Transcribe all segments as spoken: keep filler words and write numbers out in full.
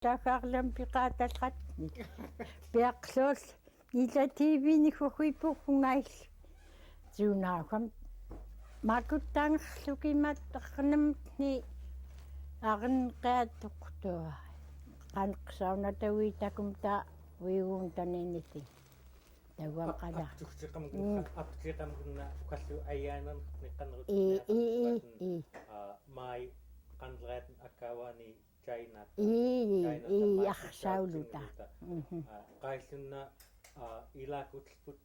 Takarlam piqatatratni. Piaqlul ila T V-ni huhuipukungail. Tunauham makutangerlukimat arnamtni arnqiatuqtua. Qanqsaunatawi takumta wiuntaninitin. Tawam qala. Aptuksiqam kunna, aptuksiqam kunna kallu ayaanan niqanrut. I, i, i, i. Mai qanriat akawani China. Ii, China ii, ta, ahsauluta. Mhm. Qaillunna, ilakut put,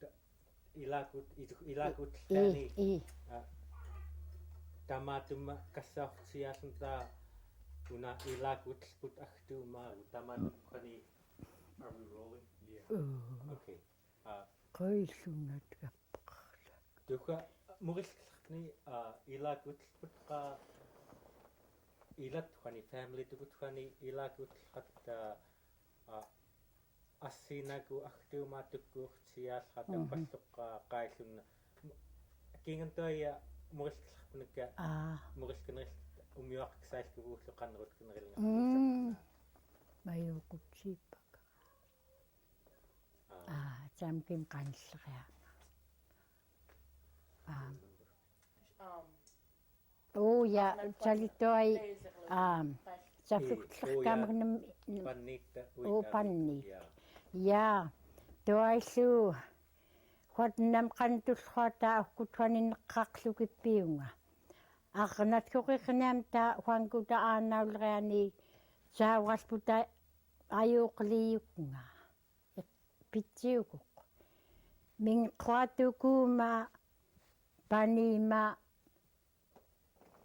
ilakut, ilakut tani. Ii. Tamatumma kassaurtiallunta kuna ilakut put ahtuumaagu tamatumma kani. Are we rolling? Yeah. Okay. Qaillunna tkappaqarla. Tuka, murilklerni, ilakut put qa, ilat kani family tukut kani ilakut qat, assinagu ahtuumaa tukkuurtiaallra tappalluq qa, qaillunna. Kingan tuaia murilklerpnika. Murilkneril umiuaqksailkuguullu qanrut knerilnga. Mayuqutsipak. Aa, tamkim qanlleria. Aa. Oo, ja, tali tuai, aa, tafuktlekkamrnem, oo, pannit. Ja, tuailu, huatnam qantullhuata uhkut huaninneqaqluki piunga. Arnatkuqiqniamta huangkuta aanaulriani, sauralputa ajuqliuknga. Pitsiukuq. Mingquatukuma panima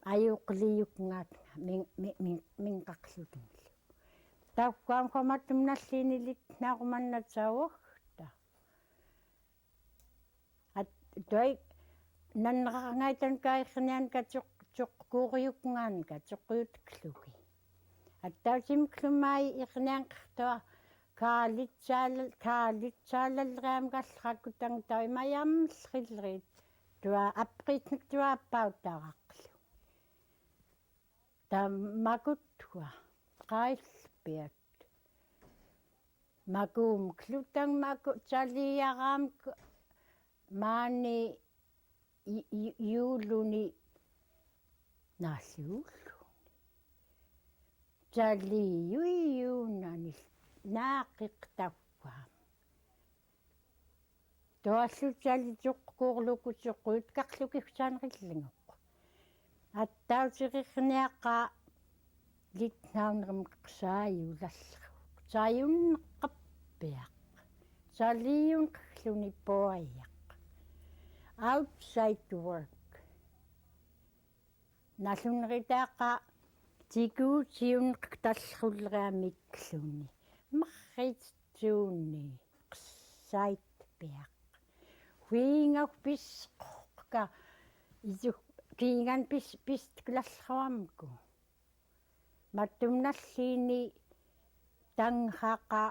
ajuqliukngat ming, ming, ming, mingqaqlutnglu. Tauhkuam huamatum nallini litnaurmanna sauhta. At, tuai, nanrarngaitan kaiknianka tuq, tuqkuuriuknganka, tuqquutkluki. Attautimklu mai iknianqtua, kaalitsaalal, kaalitsaalalriamik allaqutang taimaiam lrilrit, tua apritnik tua pautaraqlu. Tamakutwa, qailpiat. Makuumklutang maku, taliaramk, mani, i, i, iuluni, naliuluni. Taliui iunani, naaqiq tauhkuam. Tuallu tali tuqkuurluku tuqquutkaqluki husanrillnguq. Attautiqiqniaqa litnaunrmk saayulallruq. Saayunneqappiaq. Taliunqluni puaiaq. Outside work. Nalunneritaqa tikuutiunneq tallrullriamikkluni. Merritsuuni qsaitpiaq. Huingauk pisquqka isu kingan pis, pistkilallruamku. Matum nallini tanghaqa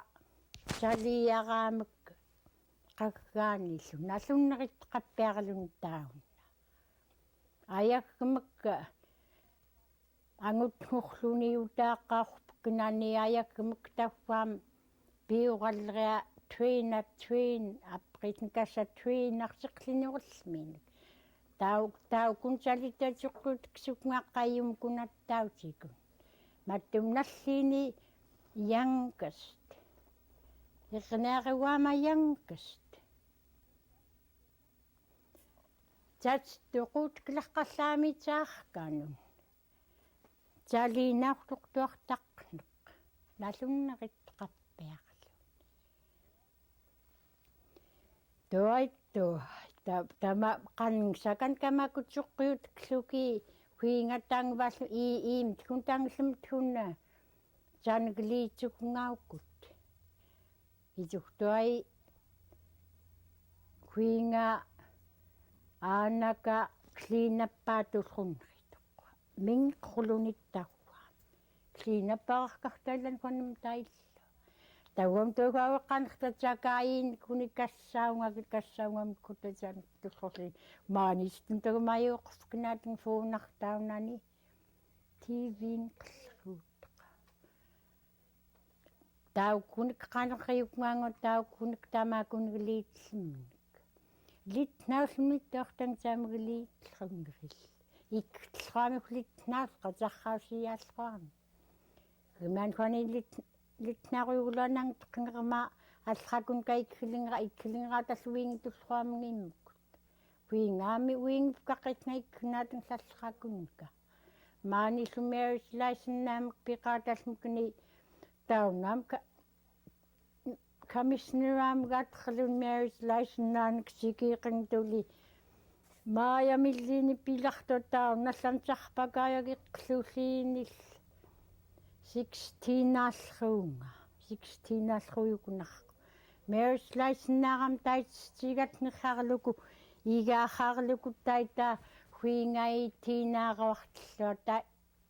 taliaramik qaggaanillu nalunneritqappiarluni taunna. Ayagmik angutngurluni utaaqauqpknani ayagmik tauhkuam piuralria tuina tuin apritngkasa tuin arsiqlini uqlminik. Tau, taukun tali tuai tuqquutksuknga qaiyum kuna tautikun. Matum nallini youngest. Iqniaruama youngest. Tat tuquutklaqqallaami taaqkanun. Taliinauqtuqtuaqtaqneq. Nalunneritqappiaqluni. Tuai, tuai, ta, tama, qansakan kamaku tuqquutkluki, huinga tangvalu, i, imtkun tanglmtkun, tangliitsukngaukut. Isuk tuai, huinga, aanaka, clean up-a tullunrituq. Mingqulunit tauhkuam. Clean up-a arkahtailan kuanum taillu. Tauhkuam tuawi qaneqta takain kuni kassaunga, kassaunga mkutajan tulluli. Maanistun tauhkuam ayuqfknatng fuunaqtaunani. T V-n qlruutqa. Taukunik kanqeyuk ngango, taukunik tamakunik litlmnik. Litnaulmit toktang jamik litlhungril. Ikthlhuamik litnaul kajakhausialhuam. Kiman kwani lit litnarugulanang tkingrma alhakun kaikhilingra ikhilingra talwingtulhuamngimuk. Wingami wing kakitna ikhnatng lalhakunka. Mani lu marriage license namik pikatalmukni taunam ka Commissioner am gatklun marriage license nanik sikiqing tuli. Maya millini pilakto taun nasan cahpakayagi klulinil. Sixteen alhunga. Sixteen alhuyuknak. Marriage license naram tait sigat ni harluku. Iga harluku taita huingai tina rawaktlota.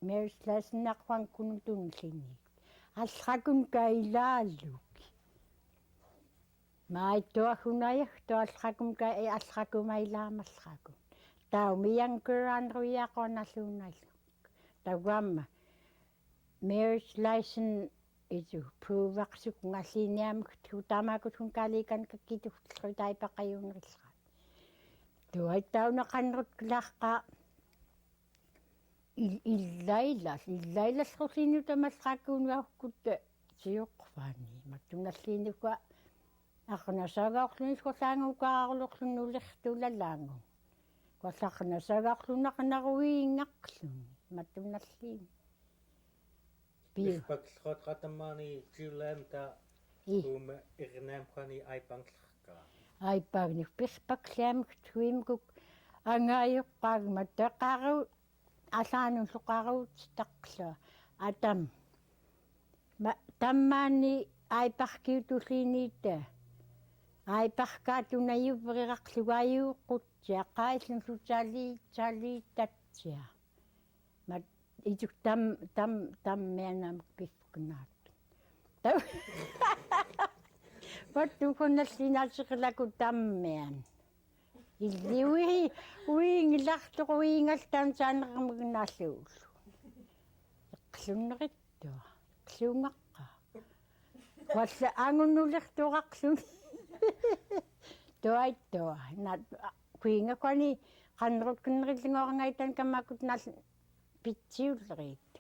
Marriage license nakwang kunutun lini. Alhakun kailaluk. Mai toa hunayak toa alhakun kai alhakun mai lama alhakun. Tau miyang keran ruya kona lunai. Tau gama. Marriage license itu puvak suk ngaliniam kutama kutun kalikan kakitu kutai pakayun rilha. Tuai tau nakan rut kelaka. Illailal, illailal kusinuta malhakun wahkut siuqvani. Matunallinik wa aknasagaqlun kwasangu kaaqluqlun ulihtu lalangu. Kwasaknasagaqlun aknaruingaqlun. Matunallinik. Piu. Pihpaklhot katamani jilamta. Ih. Uma irnam kwani aipangklhka. Aipagnik pihpakliam tuimkuk angayuk pagmata karu asanun sukaru taklo. Atam. Ma tamani aipahkiutulinita. Aipahkatuna yuvriraklugayu kutsia kaisin sutsali tsali tatsia. Ma ijuk tam tam tammean am pihpknat. Tam. Watuhon nasinasiklaku tammean. Ili wi wi ngilaktuk wi ngaltan sanakmgnasulu. Iklunrittua. Iklungakka. Wala angun ulihtu kaklun. Tuai tua. Na kuinga kwani kanrut knril ngor ngaitan kamakut nal pitsiulrit.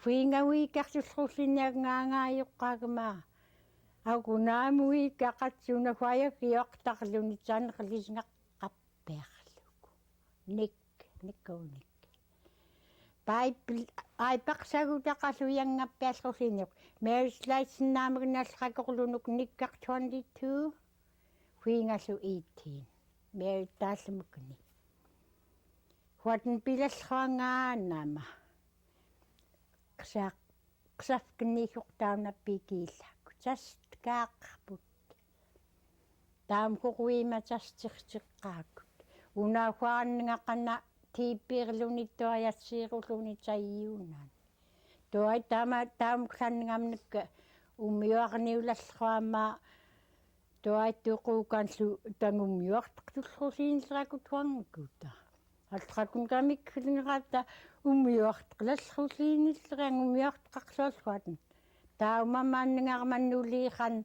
Huinga wikak sulhusinak ngangayuk kagma. Aku namu wikak atsuna huayak ioktaklun itsan klisngak kapeakluk. Nik, nik ko nik. Paipil, aipaksaguta kaluyang ngapeal kusinik. Marriage license namik nalkakuklunuk nikkak twenty-two. Huingalu eighteen. Marriage talmukni. Huatin pilalhuanga nama. Ksak, ksafkni huktauna pikilak. Just kakput. Tamkuk wima just chikchikakut. Una huan ngakana tipirluni toya siruluni tsayunan. Tuai tama tamklan ngamnik umiuarni ulalhuama. Tuai tukukan su tangum yuak tukutukusin seraku tuangkuta. Alhakun kami kilingrata umiuak tukulalhusin serang umiuak tukaklolhuan. Tau maman ngarman nulihan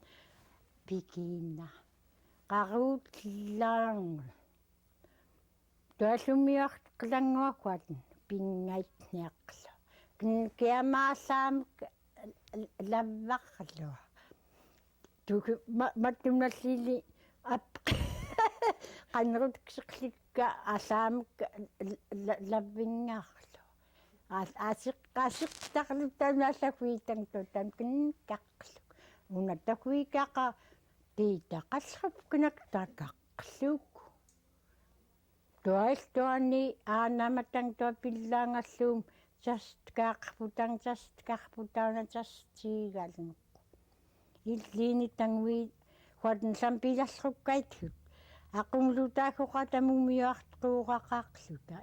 pikina. Karut lang. Tualumiuaq klanguakuan pingait niaqlo. Kiamaasam lavvaqlo. Tuku matumnalili ap kanrut ksiklikka asam lavvingaqlo. Asik asik taklutan asakuitang tutan kinkaqlo. Una takuikaqa titaqallap kinaktakaqluk. Tuail tuani anamatang tuapillangallum, just kaqputang, just kaqputang, just tigalnguq. Illinitang wi, huatn sampilallukkaitut. Aqumlutakuqatam umiuaqtuqaqaqluta,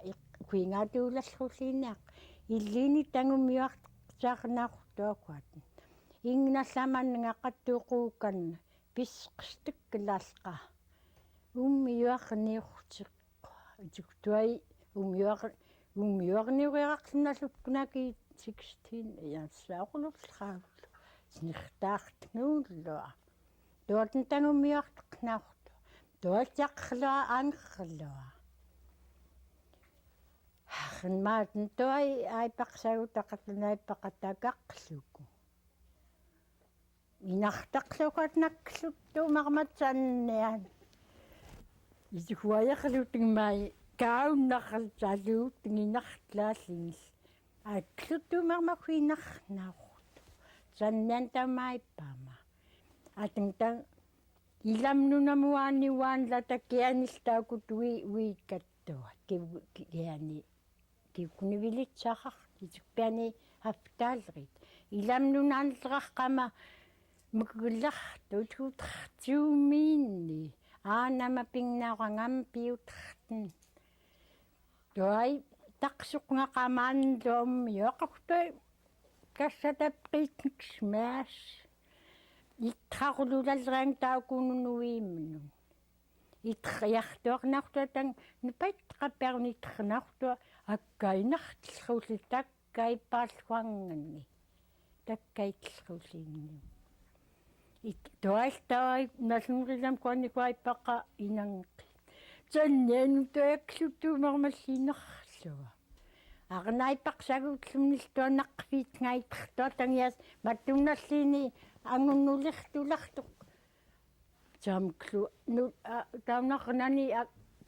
kuingatulallullinaq. Illinitang umiuaqtuqaqnaqtuakuatn. Ingnallaman ngaqatuqukan, pisqstiklalqa. Umiuaqniuqtiq. Ituktuai umiuaq umiuaqniuqiraqlunalupknaki sixteen. Iasauqlullaqlu. Nirtaaqtngullua. Tuatntangumiuaqtaqnauqtua. Tuatjaqlua anqlua. Aqnmaatn tuai aipaqsagutaqatun aipaqatagaqluku. Inaqtaqlukat naqluttumarmat sannian. Isuhuayaqlutingmai kaunaqaltaluting inaqtlalingil. Akluttumarmak inaqnauqtu. Sannian tamaipama. Atngtang ilam nunam wani wan latakianil taukut wi wi kattua. Ki, ki, kiani. Kiukunivilitsaqaq, isukpiani haftalrit. Ilam nunanlraq kama mukulaxtut hutxtumini. Anama pingnaqangam piutxtn. Tuai taqsuq ngaqaman dom yoqaqtoi. Kasatap qitnksmas. Itxaqululalrang taukunun wimnun. Itxayaqtuaqnaqtua tang, nupait qapiarun itxnaqtua, akkainaqtlquli takkai palhuangni. Takkai tlquli. It, tuail tauai, nasunrilam kuani kuai paqa inangki. Tsannian tuakluttumarmallinaqlua. Arnaipaqsagutlumniltua naqvit ngaitxtua tangias, matunallini angunulixtulaqtuq. Tamklu, nu, a, taunaqnani a,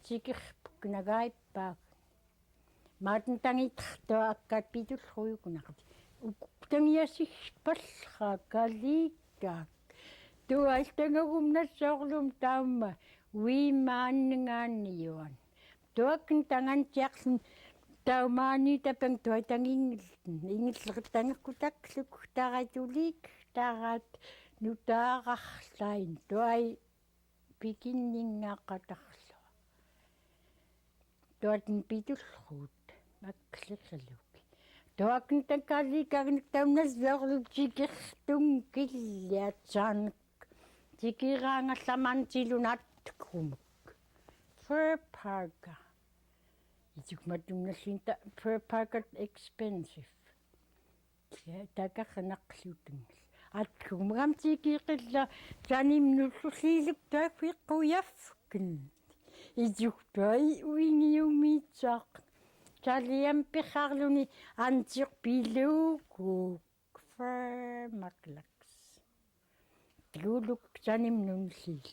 sikixpuk nagaippaak. Matn tangitxtua akkat pitulluyuknaqt. Uktangiasikpallqa kalikak. Tuail tangagumnasauqlum tauma. Wimaannganiuan. Tuakn tangan tiaqlun. Taumaani tapang tuai tangingiltn. Ingiltn tangakutakluk. Tarai tulik. Tarat. Nutaqaqlain. Tuai. Pikinningaqataqlua. Tuatn pitullukut, makliqluk. Tuakn takalikagnik taunasbiaqluk tikirtungkilliatsanik. Tikiraangallaman tilun atkumuk. Fur parka. Isuk matunassinta fur parka expensive. Takaq naqlutngil. Atkumgam tikiqilla, tanimnullulliluk tuafiquyafkn. Isuk tuai wingiumitsaq. Taliam piqaqluni antiq pilukuk. Fur maklaks. Tiguluk tanimnunliluk.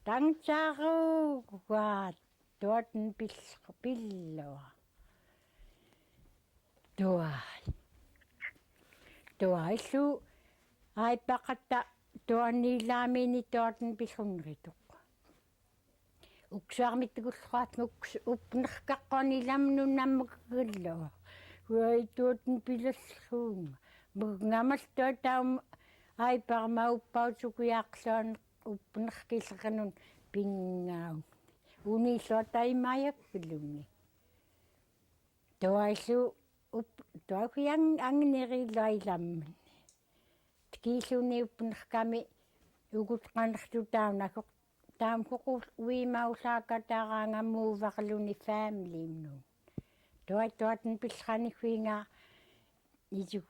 Tangtsarugat. Tuatn pil-, pillua. Tuai. Tuai su aipaqata tuani lamini tuatn pilunrituk. Uksuarmit gulluat uks-, upnrkaqquan ilam nunam mukgullu. Uai tuatn pilallunga. Mukngamal tuataum aipaqma uppausukiaqluan upnrkilrnun pingaun. Unilluat aimayakluni. Tuailu up-, tuakiang angniri luailam. Tikiluni upnrkami ukutqanrtu taunakuk, taumkuku wimaullakataraanga muvaqluni family mnun. Tuai tuatn pilqanikuinga Isuk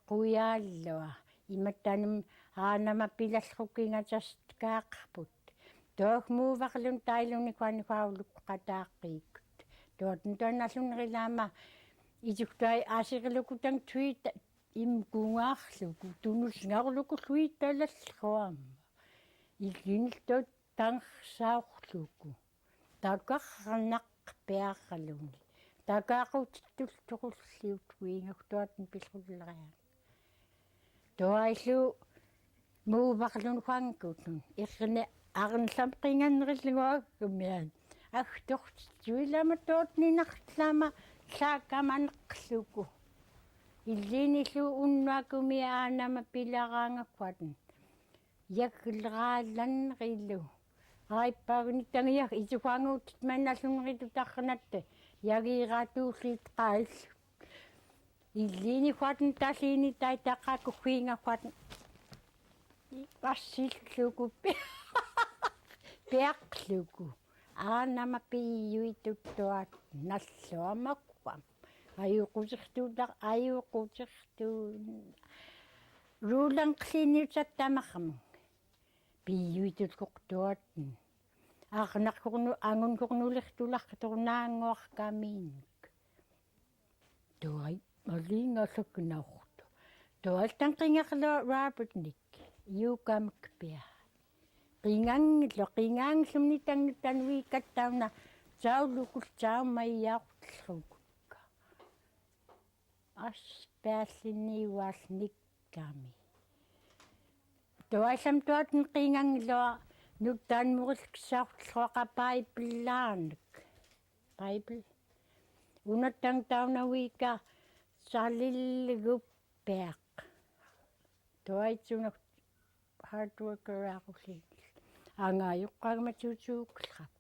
kuyallua, imatanum aanama pilallkukinga sastkaqput. Tuak muvaqlun tailuni kuan kuauluk qataqikut. Tuatn tuan nallun rilama, isuk tuai asirlukutang tuita imkungaqluku, tunusngaqluku tuita lallkuam. Ikinil tuat tangsaurluku. Takaq naqpiaqluni. Takaqutitultuqulliut kuingak tuatn pilqullrian. Tuailu muvaqlun kuangkutun. Iqni arnllam qinganrilnguakumian. Aktuqtituilama tuatn inaqtlama llakamanqluku. Illinilu unnuakumi aanama pilaraangakuatn. Yaklraalanrilu. Aippagni tangiak isukuangutit manallunritutaqnatte. Yagiratullit qail. Illini kuatn tallini taitaqakukuinga kuatn. Assilluku pi-, piaqluku. Aanama piiyuitut tuat nalluamakuam. Ayuqusiqtutaq, ayuqusiqtun. Rulang Clinic at tamakam. Piyuitul kuktuatn. Arnak kurnu angun kurnulik tulak turnaanguaq kaminik. Tuai malinga seknauktu. Tuai tangkingak lo Robert Nick. Yukamik pia. Qinganglo, qinganglum nitang nitan wikat tauna. Saulukul saumaiyauktlukka. Aspallin iwal nikkami. Tuai sam tuat nikingang lo nutan muril kisautlukka Bible lanik. Bible. Unatang tauna wika salil gupeak. Tuai tunak hard worker aku si. Angayuk kagma cucuk lak.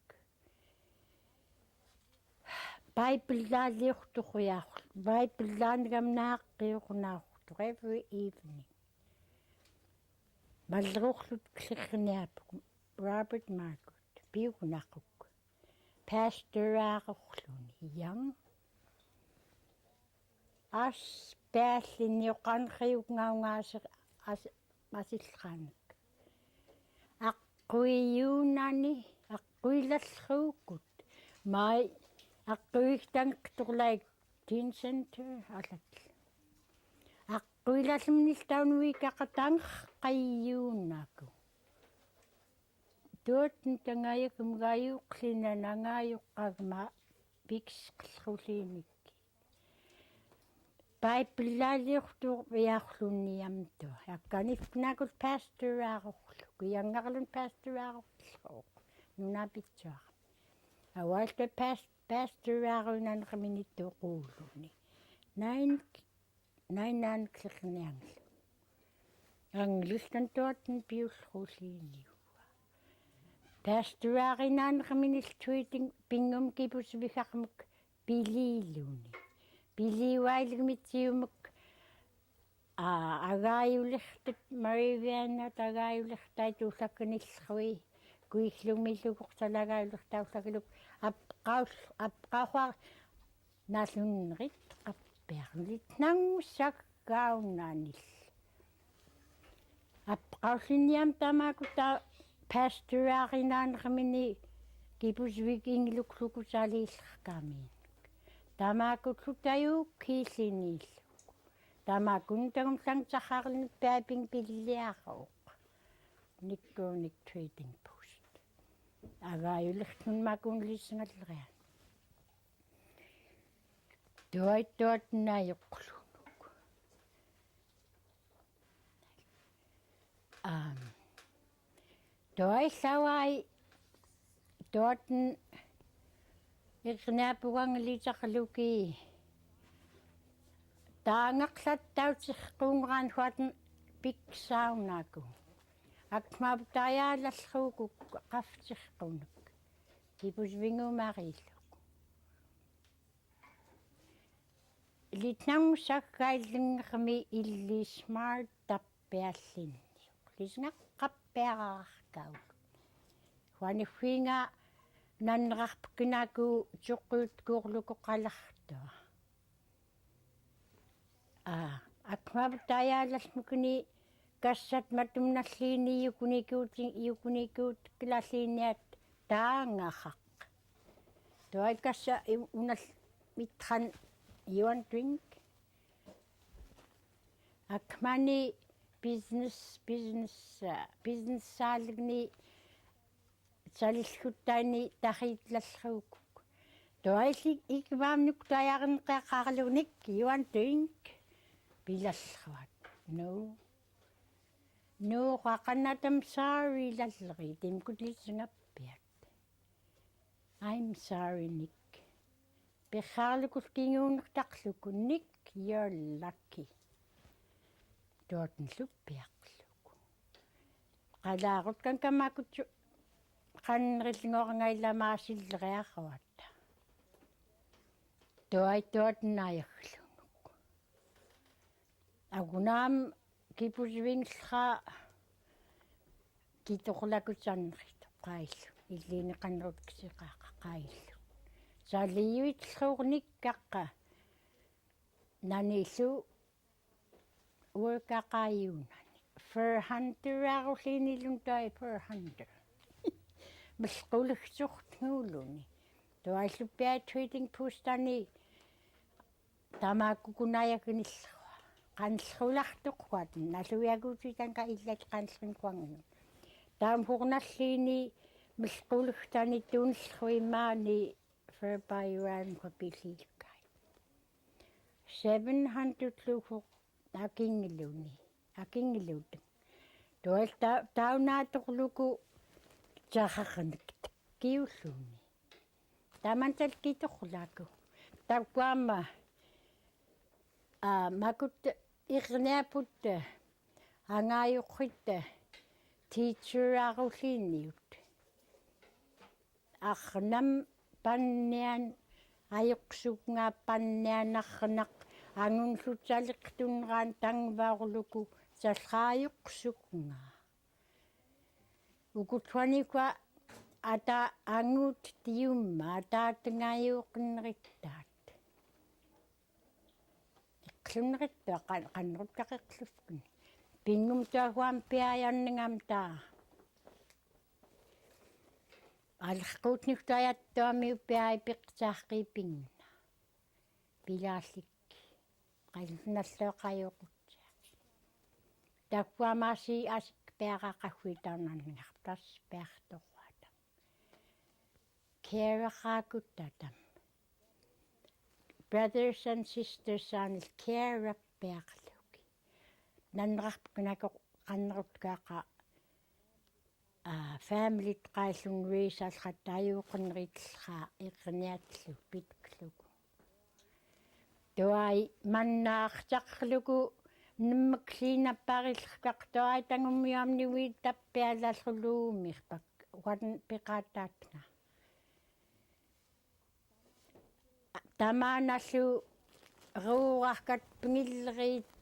Bible laliuk tukuyak. Bible lanik am nakiuk nauk tuk every evening. Malruklut klikniapuk Robert Margaret. Piuk nakuk. Pastor arukluni yang. Aspallin iuqan kiuk ngaunga asir as masilqanik. Aquiunani, aquilalukut. Mai aquiktang ktuklaik Teen Center alat. Aquilalum niltaun wika katang kaiunaku. Tuot ntangayak mgayuk linan angayuk kagma piks klkulinik. Bible laliuk tu yaklun niam tu. Akanif nakul pastor arukluk. Yangarlun pastor arukluk. Nuna pichar. Awal te pas pastor arunan kemini tu kuluni. Nain Nainan klikniang. Ang listan tuat pius kuliniu. Pastor arinan keminil tuiting pingum kipus bikak mek pililuni. Piliwail mitiumek a agayulik tet mariviana tagayulik tai tusak kenil kui. Kuiklung milukuk salagayulik tausak iluk apkaus apkauha Nalun rit kapiaq lit nang usakkaunanil. Apkausin niam tamakuta pastor arinan kemini kipus wiking lukluku salil kami. Tamakut lutayu kisinil. Tamakun tengum sang sakarlin peping piliakok. Nikko nik trading post. Agayulik tun makun lisingal rean. Tuai tuat nayuklunuk. Am, tuai sawai tuat iknapugang litakluki. Tangak sattau sikkungan huat piksaunaku. Akmabtaya lalhuku kafsikkunuk. Tipus bingu mariluk. Litnang sakkaileng kami ili smart tapealin. Lisngak kapearakau. Huani huinga nanrakpkinaku cukut kurluku kalakto. A akmabtaya lasmukni kasat matum nalini yukuni kuting yukuni kut kilaliniat tangahak. Tuai kasa unal mithan yuan tuing. Akmani business business business salgni salilkutani tahit lalhukuk. Tuai si ikbam nuk tuai akan kakalunik yuan tuing. Bilalhuat. No. No kakanatam sorry lalri timkut lisingapiat. I'm sorry, Nick. Piqarlukut kingunuk taqlukut, Nick, you're lucky. Tuatnluk piaqluk. Qalaaqut kan kamakut kanrillngorngaila maasillriaqquat. Tuai tuatnayaklunuk. Agunam kipusbingslha kituqlakut sanrit qaillu. Ilini qanrut kisiqa qaillu. Saliyuit lhurnik kakka. Nanilu work aka iunani. Fur hunter arullini lun toi fur hunter. Mlquluk suqtnguluni. Tuai lupiai trading postani tama kukunaya kinilqua. Kanilqulaqtuqquat, naluiaguti tangka illat kanilqinkuangun. Tam hurnallini mlquluk tani tunilqui mani Fairby Run kwa pililkai. Seven hundred luku akingiluni, akingiluteng. Tual ta-, taunatuq luku cakaknik kiuluni. Taman talkituqlaku. Takuama, a, makut iqniaput, angayuqit, teacher arulliniut. Arnam pannian ayuqsuknga pannian arnaq angunluk saliqtunran tangvaurluku salqayuqsuknga. Ukutwanikua ata angut tiumma ataatngayuqnrittaat. Iqlunrittua kan-, kanrutkaq iqlufkun. Pingum tuahuam piayanningamta. Aliqutnik tuayattuami upiai piqsaqi pingna. Pilalik. Qainalloqayuqutsia. Takuamasi asik piaqaqahuitananningaqtas piaqtuquatam. Care aka kutatam. Brothers and sisters anil care piaqluki. Nanraqpknako qanrutkaqa, a, family tqailun risalqat ayuqnritlqa iqniatlu pitkluku. Tuai manna aqcaqluku nimmik linaparilqkaq tuai tangumiam niwitap pialalqulumiqpak wan piqatatnga. Tama nalu ruuraqkat pngilrit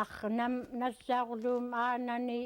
arnam nasaurlum anani